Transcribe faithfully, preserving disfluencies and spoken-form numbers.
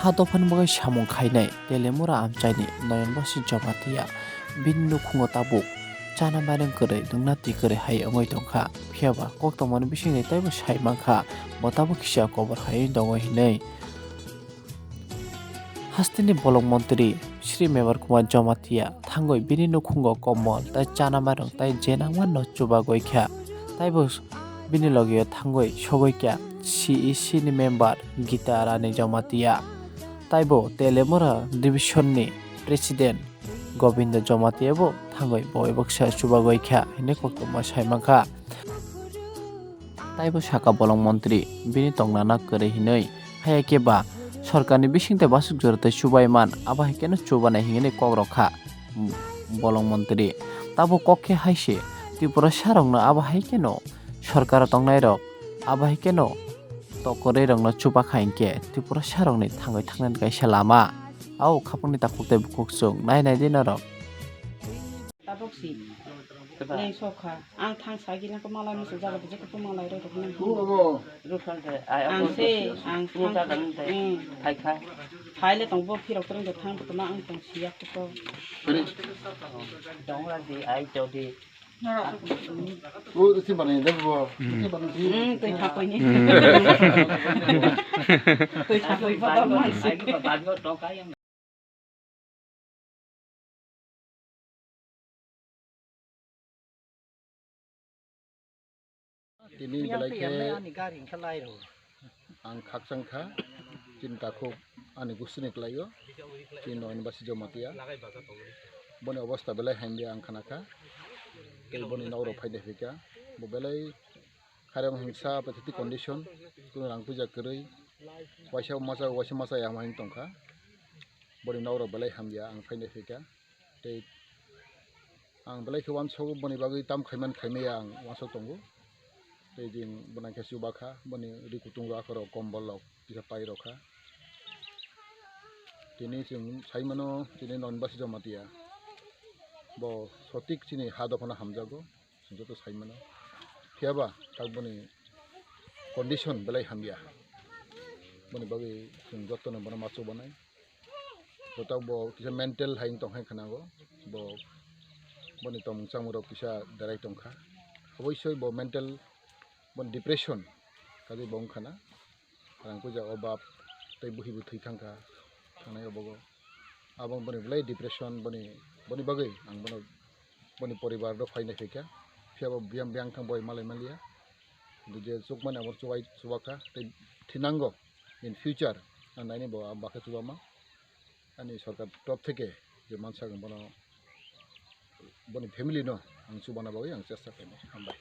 Ha dophani bagwi samung khainai Telemura amchaini Noyon Basi Jamatia bini nukhungo tabuk chana mairang kwrwi, nwngna twi kwrwi hai wngwi tongkha. Phiyaba koktwmani bisingni teibo sai mankha, bo tabuk kisa kobor hai tongo hinwi. Hasteni bolong montri Sri Mebar Kumar Jamatia thangwi bini nukhungo komol tei chana mairang tei je nangmano chubagwi kha. Taibo bini logio thangwi sogwi kha C E C ni member Gita Rani Jamatia. Taibo Telemura division ni president Govinda Jamatia bo thangwi bo baksa chubagwi kha hinwi koktwma sai mankha. Taibo saka bolong montri bini tongnana kwrwi hinwi, haya khe ba sorkarni bisingtwi basuk jora tei chubai man, abo hai kheno chubanai hinwi kok rok kha bolong montri. Tabuk kok khe hai se, Tripura sarokno abo hai kheno sorkaro tongnairok abo hai kheno tokorwi rokno chuba kha hinkhe Tripura sarokni thangwi thangnani kaisa lama. Ao khapangni takhuk tei bukhuk chwng nai nai di norok. Tabuk si leng sokha. Ang thang sagi nang ko malai musu jaga bujak ko malai ro rok nang. Ang se, ang thang. Phai le tong bo phirok tereng de thang butuma ang tong siya ko to. Dong la di ai to di. Twi thapoi ni. Twi thapoi ba mansi. Tini belai khe ang khakchang kha, chini takhuk ani gustini kwlaio, chini Noyon Basi Jamatia. Boni obostha belai hamya ang khna kha, tei boni nok rok phai de phaikha, bo belai kharang hingsa pathetic condition, kunu rang puja kwrwi, waisa masa, waisa masa ya hamai tongkha. Boni nok rok belai hamya ang phai de phaikha, tei ang belai khe uansukgo, boni bagwi tam khaiman khaimaya ang uansuk tongo. Tei jing bwna khe chuba kha, boni ri kutung rok akhoro kombol rok kisa pai rok kha. Tini chwng sai mano, tini Noyon Basi Jamatia bo sotik chini ha dophano hamjago, chwng joto sai mano. Phiyaba tak boni condition belai hamya, boni bagwi chwng jotono bono ma chubanai. Bo tabuk bo kisa mental hai wng tong hai khwnago. Bo, boni tongmung chamung rok kisa berai tong kha. Oboisoi bo mental, boni depression kajak bo wng khana. Rang puja obab tei buhi bo thwi thang kha, thangnai obogo. Abo boni belai depression, boni, boni bagwi ang bono, boni poribar rok phai nai phaikha. Phiyaba biyang biyang thang boi malai maliya. Kintu je chukmani abo chubai, chuba kha tei thinango in future, ang naini bo bakhe chubama. Ani sorkar top theke je mansa ang bono, boni family no ang chubana bagwi ang chesta khlainai. Hambai.